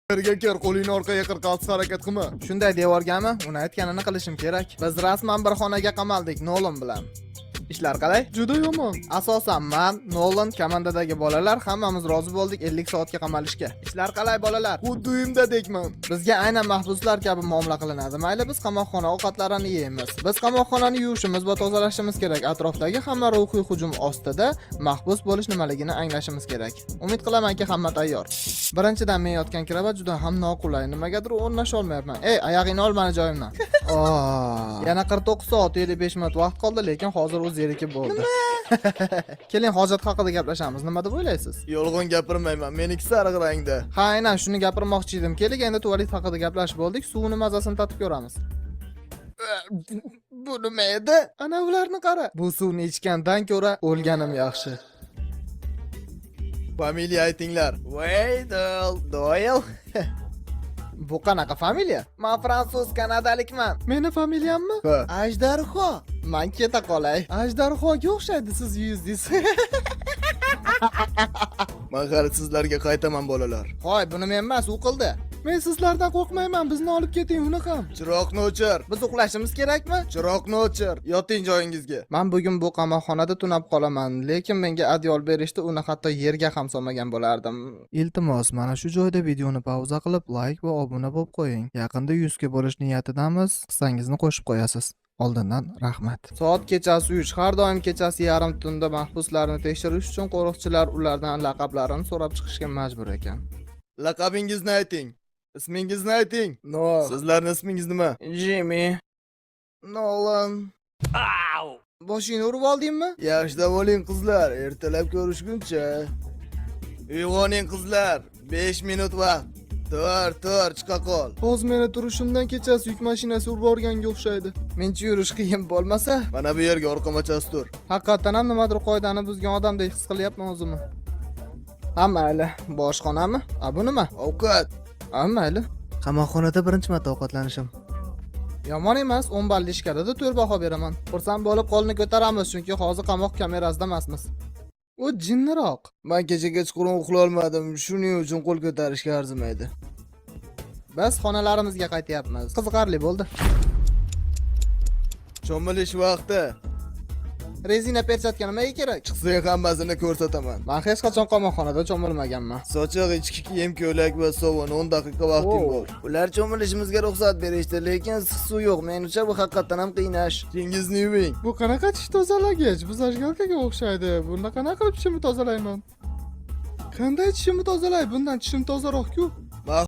Yerga kir, qo'lingni orqaga qir, qaltis harakat qilma. Shunday devorgami? Uni aytganini qilishim kerak. Biz rasman bir xonaga qamaldik Nolan bilan. Ishlar qalay? Juda yomon. Asosan man, Nolan, komandadagi bolalar hammamiz rozi bo'ldik 50 soatga qamalishga. Ishlar qalay, bolalar? Xuddi uyimdadekman. Bizga aynan mahbuslar kabi muomala qilinadi. Mayli, biz qamoqxona ovqatlarini yeymiz. Biz qamoqxonani yuvishimiz va tozalashimiz kerak. Atrofdagi hamma ruhiy hujum ostida mahbus bo'lish nimaligini anglashimiz kerak. Umid qilamanki, hamma tayyor. Birinchidan, men yotgan kravat juda ham noqulay. Nimagadir o'rnasha olmayapman. Ey, oyog'ingni ol mani joyimdan. Oh. Yana 49 soat 55 minut vaqt qoldi, lekin hozir u zerikib bo'ldi. Keling, hojat haqida gaplashamiz. Nima deb o'ylaysiz? Yolg'on gapirmayman, meniki sariq rangda. Ha, aynan shuni gapirmoqchi edim. Keling, endi tualet haqida gaplashib bo'ldik. Suvni mazasini tatib ko'ramiz. Bu nima edi? Ana ularni qara. Bu suvni ichgandan ko'ra o'lganim yaxshi. Familiya aytinglar. Weydl, Doyle. Bu qanaqa familiya? Men fransuz kanadalikman. Meni familiyammi? Ha. Ajdarho. Man keta qolay. Ajdarhoga o'xshaydi siz yuzingiz. Men hali sizlarga qaytaman, bolalar. Hoy, buni men emas, u qildi. Men sizlardan qo'rqmayman, bizni olib keting uni ham. Chiroqni o'chir. Biz uxlashimiz kerakmi? Chiroqni o'chir. Yoting joyingizga. Man bugun bu qamoqxonada tunab qolaman, lekin menga adyol berishdi, uni hatto yerga ham solmagan bo'lardim. Iltimos, mana shu joyda videoni pauza qilib, like va obuna bo'lib qo'ying. Yaqinda 100 ga bo'lish niyatidamiz. Hissangizni qo'shib qo'yasiz. Oldindan rahmat. Soat kechasi 3. Har doim kechasi yarim tunda mahbuslarni tekshirish uchun qo'riqchilar ulardan laqablarini so'rab chiqishga majbur ekan. Laqabingizni ayting. Ismingizni ayting. No. Sizlarning ismingiz nima? Jimmy. Nolan. Boshingni urib oldingmi? Yaxshi dam oling, qizlar, ertalab ko'rishguncha. Uyg'oning, qizlar. 5 minut vaqt. Tur, tur, chiqa qol. Hozir meni turishimdan kechasi yuk mashinasi urib yuborganga o'xshaydi. Mencha yurish qiyin bo'lmasa, Mana bu yerga orqamachasi tur. Haqiqatdan ham nimadir qoidani buzgan odamdek his qilyapman o'zimni. Ha, mayli, boshxonami? A, bu nima? Ovqat. A, mayli. Qamoqxonada birinchi marta ovqatlanishim. Yomon emas, 10 balli shkalada 4 baho beraman. Xursand bo'lib qo'lni ko'taramiz, chunki hozir qamoq kamerasida emasmiz. U jinniroq. Men kecha kechqurun uxlolmadim, shuning uchun qo'l ko'tarishga arzimaydi. Biz xonalarimizga qaytyapmiz. Qiziqarli bo'ldi. Cho'milish vaqti. Rezina perchatka nimaga kerak? Chiqsang hammasini ko'rsataman. Men hech qachon qamoqxonada cho'milmaganman. Sochiq ichki kiyim, ko'ylak va sovun. 10 daqiqa vaqting Wow. bor. Ular cho'milishimizga ruxsat berishdi, lekin issiq suv yo'q. Menimcha, bu haqiqatdan ham qiynash. Tishingizni yuving. Bu qanaqa tish tozalagich? Bu zajgalkaga o'xshaydi. Bunda qanaqa qilib tishimni tozalayman? Qanday tishimni tozalay? Bundan tishim tozaroq-ku.